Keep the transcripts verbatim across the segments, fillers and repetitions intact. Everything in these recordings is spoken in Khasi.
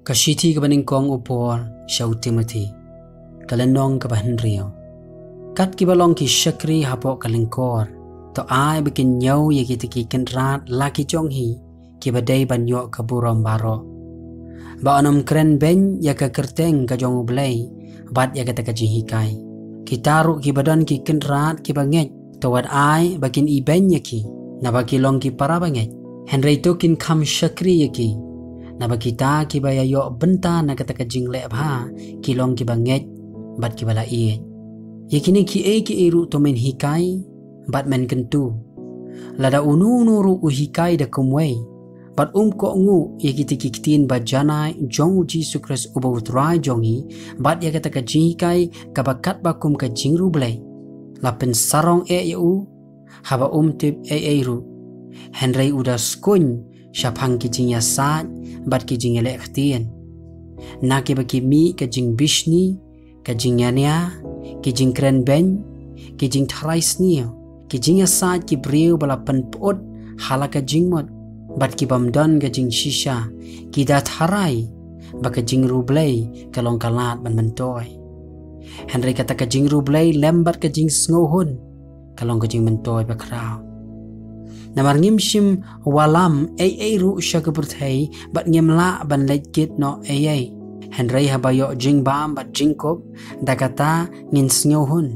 Ka shithi kaba nyngkong u Paul sha u Timothi. Ka lynnong kaba hynriew. Kat kiba long ki shakri hapoh ka lyngkor, to ai ba kin ñiew ïa kita ki kynrad la ki jong hi, kiba dei ban ïoh ka burom baroh. Ba yn ym kren beiñ ïa ka kyrteng ka jong U Blei bad ïa kata ka jinghikai. Kita ruh kiba don ki kynrad kiba ngeit, to wat ai ba kin ibeiñ ïa ki, naba ki long ki para bangeit. Hynrei to kin kham shakri ïa ki, naba kita kiba ïa ïoh bynta na kata ka jingleh bha ki long kiba ngeit bad kiba la ïeit. Ïa kine kiei kiei ruh to men hikai bad men kyntu. Lada uno uno ruh u hikai da kumwei, bad um kohnguh ïa kita ki ktien ba janai jong U Jisu Khrist uba U Trai jong ngi, bad ïa kata ka jinghikai kaba katba kum ka jingriewblei, la pynsarong eh ïa u, haba um tip ei ei ruh. Hynrei u da skuiñ shaphang ki jingïasaid bad ki jingïaleh ktien, na kiba ki mih ka jingbishni, ka jingïania, ki jingkren beiñ, ki jingtharai sniew, ki jingïasaid ki briew ba la pynput ha la ka jingmut, bad ki bym don ka jingshisha, ki da tharai ba ka jingriewblei ka long ka lad ban myntoi. Hynrei kata ka jingriewblei lem bad ka jingsngewhun, ka long ka jingmyntoi bakhraw. Namar ngim shym wallam ei ei ruh sha ka pyrthei, bad ngim lah ban leit kit noh ei ei. Hynrei haba ïoh jingbam bad jingkup, da kata ngin sngewhun.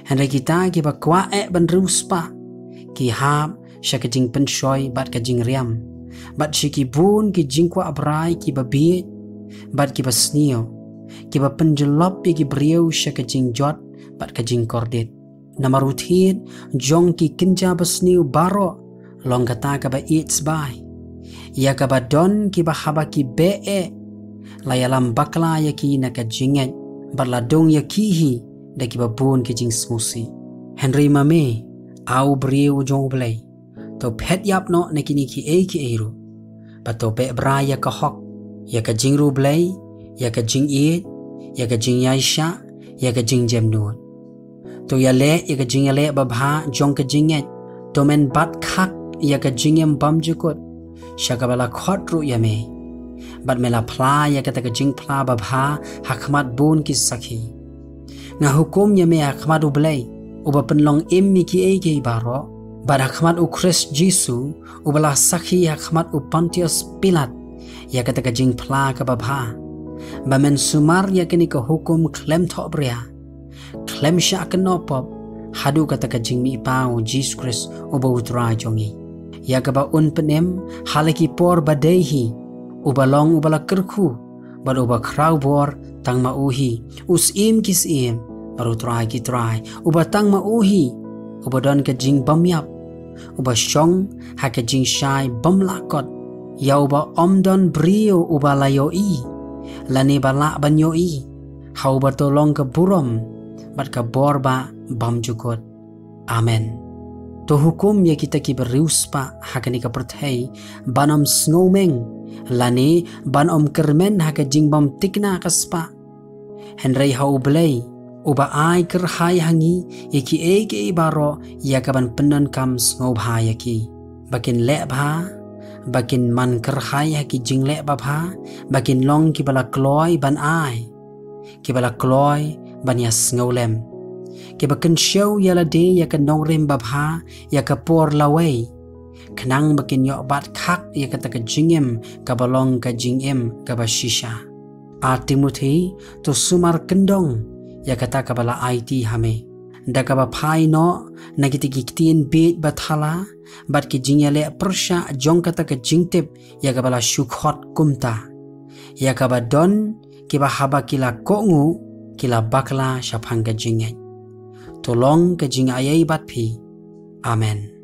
Hynrei kita kiba kwah eh ban riewspah, ki hap sha ka jingpynshoi bad ka jingriam, bad sha ki bun ki jingkwah brai kiba bieit bad kiba sniew, kiba pynjyllop ïa ki briew sha ka jingjot bad ka jingkordit. Namar u thied jong ki kynja basniew baroh long kata kaba ïeit sbai. Ïa kaba don kiba haba ki beh eh, la ïalam bakla ïa ki na ka jingngeit, bad la dung ïa ki hi da kiba bun ki jingsngewsih. Hynrei ma me, a u briew jong U Blei, to phet ïap noh na kine kiei kiei ruh, bad to beh brai ïa ka hok, ïa ka jingriewblei, ïa ka jingïeit, ïa ka jingïaishah, ïa ka jingjemnud. To ïaleh ïa ka jingïaleh babha jong ka jingngeit. To men bat khak ïa ka jingim bymjukut, sha kaba la khot ruh ïa me. Bad me la phla ïa kata ka jingphla babha ha khmat bun ki sakhi. Nga hukum ïa me ha khmat U Blei, uba pynlong im ïa kiei kiei baroh, bad ha khmat U Khrist Jisu, uba la sakhi ha khmat u Pontius Pilat ïa kata ka jingphla kaba bha, ba men sumar ïa kane ka hukum khlem thohbria, khlem shah kynnoh pop, haduh kata ka jingmihpaw U Jisu Khrist uba U Trai jong ngi. Ïa kaba un pynim ha la ki por ba dei hi, uba long uba la kyrkhu bad uba khraw bor tang ma u hi, U Syiem ki syiem bad U Trai ki trai, uba tang ma u hi, uba don ka jingbymïap, uba shong ha ka jingshai bym lah kot, ïa uba ym don briew uba la ïohi, lane ba lah ban ïohi, ha uba to long ka burom bad ka bor ba bymjukut. Amen. To hukum ïa kita kiba riewspah ha kane ka pyrthei ban ym sngewmeng, lane ban ym kyrmen ha ka jingbymthikna ka spah. Hynrei ha U Blei, uba ai kyrhai ha ngi ïa kiei kiei baroh ïa kaban pyndonkam sngewbha ïa ki, ba kin leh bha, ba kin man kyrhai ha ki jingleh babha, ba kin long kiba la kloi ban ai, kiba la kloi ban ïasngewlem, kiba kynshew ïa lade ïa ka nongrim babha ïa ka por lawei, khnang ba kin ïoh bat khak ïa kata ka jingim kaba long ka jingim kaba shisha. A Timothi, to sumar kyndong ïa kata kaba la aiti ha me, da kaba phai noh na kita ki ktien bieit ba thala bad ki jingïaleh pyrshah jong kata ka jingtip ïa kaba la shu khot kumta, ïa kaba don kiba haba ki la kohnguh ki la bakla shaphang ka jingngeit. To long ka jingaiei bad phi. Amen.